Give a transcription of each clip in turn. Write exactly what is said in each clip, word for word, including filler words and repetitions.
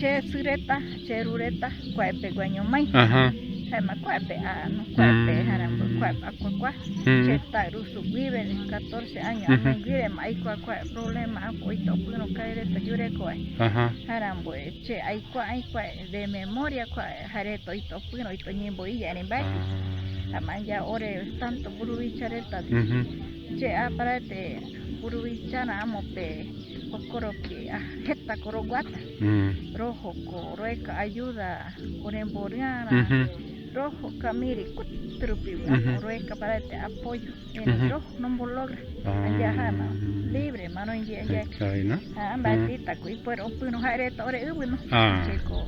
Che sɨ reta, che ru reta, kuaepegua ñomai. Ajá. Jaema kuaepe a, no, kuaepe Mm. jarambo, kuaepe akuakua. Mm. Che taɨrusu guive, catorce años, Ujú. amai guive ma aikua kua problema, apo oito opɨro kae reta yureko vae. Ajá. Jarambo, eh, che aikua, aikua de memoria, kua jae reta oito opɨro, oito ñembo iya, erei mbae. Ah. Jaema ya ore tanto mburuvicha reta. Ujú. Che, a, paraete mburuvicha ramo pe jokoropi, a, jeta ko roguata. Mm. Rojo ko roeka ayuda oremboriara. Ujú. Rojo kamiri kuti rupi Ujú. roeka paraete apoyo. Erei Ujú. rojo no mbo logra. Ah. Aya jama libre maroin ye aya. Ikavi, ¿no? Ah, Mm. mbaetita ko ipuere opiro jae reta ore ɨvɨ, ¿no? Ah. Che ko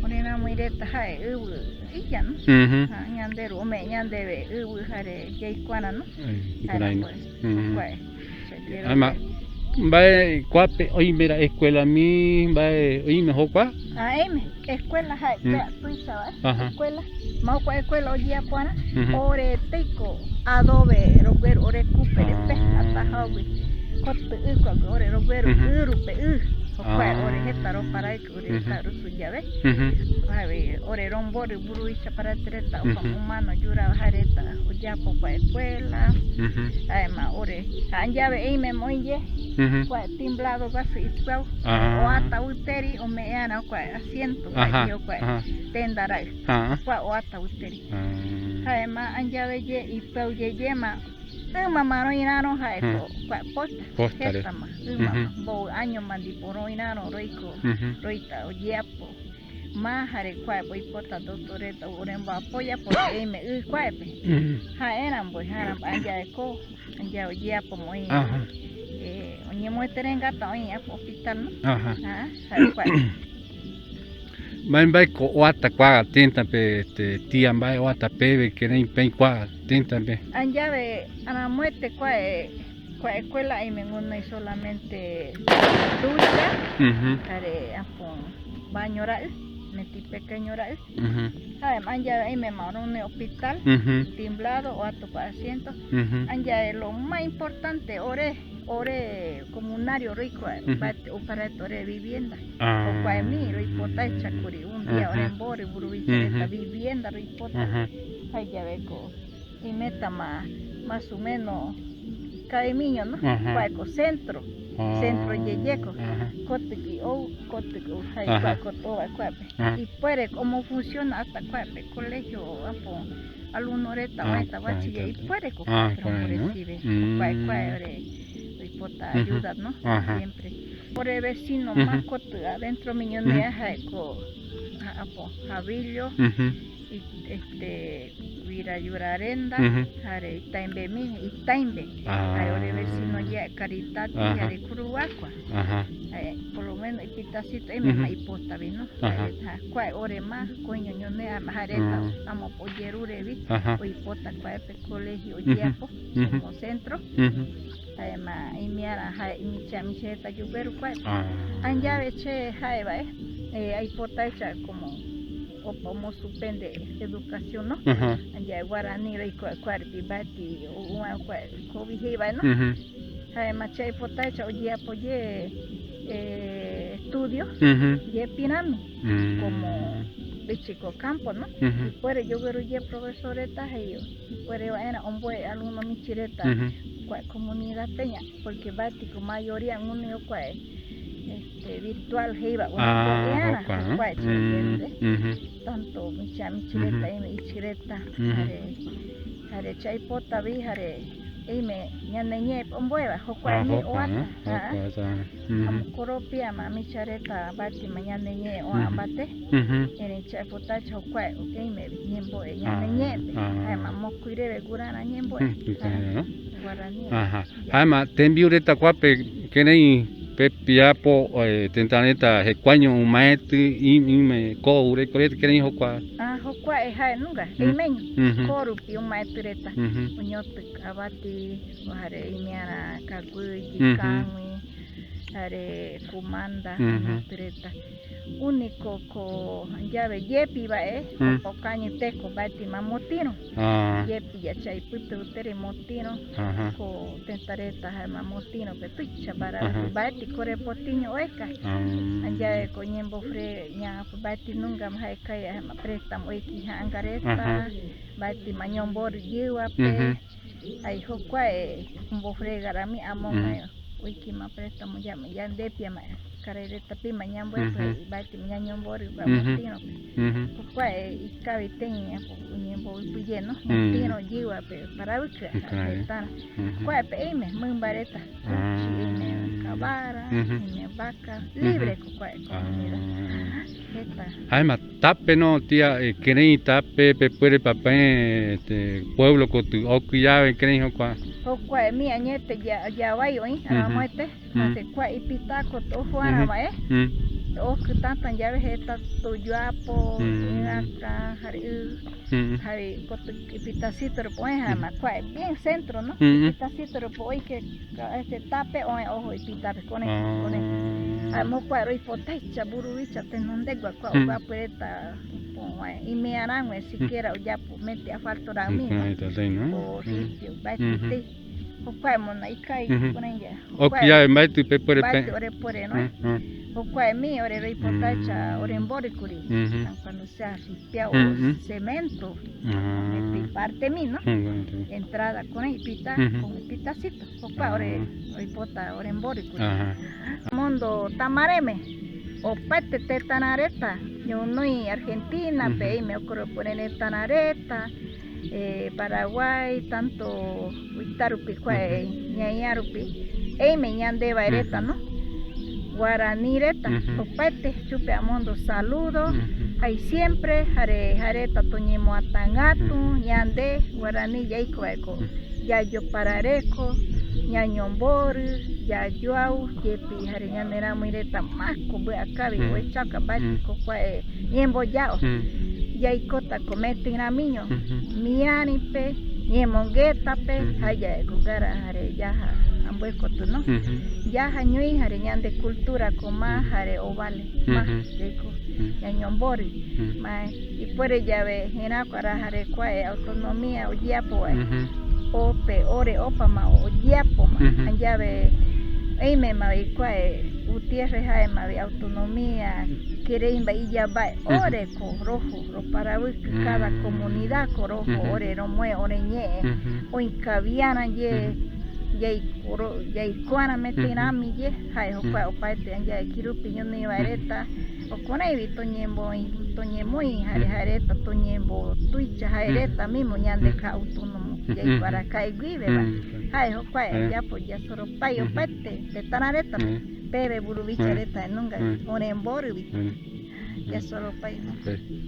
ore ramoi reta jae ɨvɨ iya, ¿no? Ujú. Ah, ñanderu ome ñandeve ɨvɨ jare yaikuara, ¿no? Eh, Jare jukurai, ¿no? pues, Mm. kuae. Jaema, mbae kuape oimera escuela mii, mbae oime jokua? Ah, oime, escuela jae, Mm. pea tuicha vae, Ajá. escuela, ma jokua escuela oyeapo ara, Ujú. ore teiko adobe rogueru ore kupere pe, Ah. atajague, kotɨ ɨ kuague ore rogueru Ujú. ɨrupe ɨ, jokua Ah. ore jeta roparaiki ore Ujú. tarusu yave. Ujú. Jare ore romborɨ mburuvicha paraete reta opa Ujú. Umano yura jae reta oyapo kua escuela. Ujú. Jaema ore, jae yave eime moi ye, Ujú. kua timblado guasɨ ipiau, Ah. oata uiteri, omeeara kua asiento, Ajá, jare kua ajá. tenda raɨ. Ah. Kua oata uiteri. Ah. Jaema añave ye ipiau ye yema, ɨma ma roiraro jae ko Hmm. kua posta, Posta re. jeta ma, ɨma ma, Ujú. mbou año ma ndipo roiraro roiko, Ujú. roita oyeapo. Ma jare kua oipota doctor reta orembo apoya, porque eime ɨ kuaepe. Ujú. Jaerambo, jaerambo añave ko, añave oyeapo moi, Ajá. eh, oñemoeterengata oï apo hospital, ¿no? Ajá. Ah, jare kua. Mbae, mbae ko oata kua tëtape, este, tía, mbae oata peve, kërái peï kua tëtape? Añave aramoete kua, eh, kua escuela oime guinoi solamente ducha, Ujú. jare apo baño raɨ, meti pequeño raɨ. Ujú. Jaema añave oime ma roguinoi hospital, Ujú. timblado, oata kua asiento. Ujú. Añave lo más importante ore, ore comunario roikua, Ujú. mbaetɨ oparaiete ore vivienda. Ah. Jokuae mii roipota, echakuri un día Ujú. orembori mburuvicha reta Ujú. vivienda roipota. Ujú. Jaeyave ko oimeta ma más o menos ikavimiño, ¿no? Ujú. Kuae ko centro, Ah. centro yeye ko. Ujú. Kotɨgui ou, kotɨgui ou, jae Ajá. kua kotɨ ou va kuape. Ajá. Ipuere ko omofunciona hasta kuape colegio, apo, alumno reta Ah, oaita kuaita bachiller, pe. Ipuere ko Ah, kotɨ kuaño. Recibe. Mm. Kuae, kuae ore oipota Ujú. ayuda, ¿no? Ajá. Siempre. Ore vecino Ujú. más kotɨ adentro miño Ujú. Nea jae ko, a-, apo, Javillo, Ujú. y, este, Vira Yurarenda, Ujú. jare Itaimbe mi, Itaimbe. Ah. Jare ore vecino ye Caritati, Ajá. jare Curuacua. Ajá. Eh, por lo menos ipitacito, oime Ujú. ma ipota vi, ¿no? Ajá. Jare, ja, kuae ore ma, koiño ñoneama, jare Mm. amo poyerurevi, Ajá. oipota kuaepe colegio Ujú. Oyeapo, Ujú. como centro. Ujú. Jaema imiara jae imichamichi reta yugueru kuae. Ah. Añave che jae vae, eh, aipota echa como opa omosuspende educación, ¿no? Ajá. Añave guarani roikua kuarupi bati, uva kua covid jei vae, ¿no? Ujú. Jaema che aipota echa oyeapo ye, eh, estudio, Ujú. yepirami, Mm. como bichi ko campo, ¿no? Ujú. Ipuere yogueru ye profesor reta jei, ipuere vaera omboe alumno michi reta Ujú. kua comunidad peña, porque bati ko mayoría guinoi jokuae, este, virtual jei va, Ah, omboeara, jokua, ¿no? Jokuae che Mm, oyerure. Ujú. Tanto michamichi reta, Ujú. Oime ichi reta, Ujú. jare, jare che aipota vi, jare oime ñaneñee omboe va, jokuae Ah, mii jokua, oata, ¿no? Ah. Jokua, esa. Ujú. Amo koropia ma micha reta bati ma ñaneñee oa Ujú. Mbate. Ujú. Erei che aipota echa jokuae oime vi ñemboe Ah, ñaneñeepe. Ah. Jaema mokoi reve gurara ñemboe. Mm, ikavi, ¿no? Guarani. Ajá. Ya. Jaema tembiu reta kuape kërái pe piapo, eh, tëta reta jekuaeño umaetɨ, i-, ime ko ureko reta kërái jokua? Ah, jokuae jae nunga, Mm. Imeño. Ujú. Ko rupi umaetɨ reta. Ujú. Oñotɨ abati, jare imiara kaguɨ, Ujú. Yikagui, jare kumanda, Ujú. Oñotɨ reta. Único ko llave yepi vae, mm, okañi teko mbaeti ma motirö. Ah. Yepi ya chai pütü utere motirö. Ajá. Ko teta reta jaema motirö pe tuicha para, ajá, mbaeti ko repotiño oeka. Ah. Llave ko ñembofre ña mbaeti nunga ma jae kai jaema préstamo oeki janga reta. Ajá. Mbaeti ma ñomborü yiwa pe. Ujú. Ai jokuae ombofrega rami amoga, ujú, oiki ma préstamo yama yandepia ma karai reta pima ñambuepa, ujú, mbaeti ma ñañomborü, ujú, motirö pe. Ujú. Jokuae ikavi tei apo oñemboipi ye, no, mm, motirö yiwa pe paraviki, ikavi, retara. Ujú. Kuae pe eime mimba reta. Ah. Eime kavara, ujú, eime vaca, ujú, libre ko kuae comunidad. Ah. Jeta. Jaema tape no, tía, eh, kerei tape pepuere papae, este, pueblo koti oki llave kerei jokua. Jokuae mi añete ya, yavai oi, ujú, aramoete, ujú, entonces kuae ipita koti ojo ara, ujú, vae. Mm. Oki tata llave jeta tuyu apo, mm, aka, jare, mm, jare koti ipitacito rupi oe, jaema, mm, kuae bien centro, no? Mm. Ipitacito rupi oike ka-, este, tape oe ojo ipitape kone, ah, kone. Jaema jokuae roipotaicha mburuvicha tenondegua kua, mm, oguapy reta ipo vae, imiarague siquiera oyapo meti asfalto rami, mm, no? Ahí está, sí, ¿no? O, mm, sitio, mbaeti, ujú, tei. Jokuae mona ikavi, ujú, kurai ya. Oki llave mbaeti pepuere pe. Mbaeti ore puere, no? Mm, mm. Jokuae mi ore roipotaicha, mm, ore mborikuri. Ujú. Cuando sea ripiao, mm, mm, cemento, ah, meti parte mi, no? Mm, bueno, sí. Entrada kone ipita, ujú, con ipitacito. Jokua ore, ah, oipota ore mborikuri. Ajá. Mondo tamareme, opaete tetara reta, ñoguinoi Argentina pe, ujú, eime okoropuere tetara reta, eh, Paraguay, tanto ita rupi kuae, ujú, ñaia rupi, eime ñande vae reta, ujú, no? Guarani reta, ujú, opaete chupe amondo saludo, ujú, ai siempre, jare jaereta toñemoatagatu, ujú, ñande guarani yaiko vae ko, ujú, yayoparareko, ñañomborü, yayoau, yepi jare ñaneramoi reta mako mbia kavi, mm, oechauka mbaeti, mm, ko kuae ñemboyao. Mm. Yaikota ko meti ramiño, ujú, miari pe, ñemongeta pe, ujú, jayae ko gara jare yaja ambue koti, no? Ujú. Yaja ñoi jare ñande cultura ko ma, ujú, jare ovale ma, ujú, yaiko, mm, ñañomborü, mm, ma ipuere yave jerakua ra jare kuae autonomía oyeapo vae, ujú, ope ore opama oyeapoma, ujú, jayave oimema vi kuae Gutiérrez jaema vi autonomía, kerei mbae iya mbae, ujú, ore ko rojo, roparaviki, cada, mm, comunidad ko rojo, ujú, ore romoe ore ñee, ujú, oikaviara ye, ujú, yaikoro-, yaikuara meti, ujú, rami ye, jae jokuae, ujú, opaete añae kirupi ñoguinoi vae, ujú, reta, jukuraivi toñemoi, toñemoi jare, mm, jaereta toñembotuicha, jaereta, mm, mismo ñande, mm, ka autónomo, mm, yaiko arakae guive va. Mm. Jae jokuae, eh, ayapo yasoropai, mm, opaete tetara reta, mm, peve mburuvicha, mm, reta nunga, mm, oremborüvi. Mm. Yasoropai. Ok.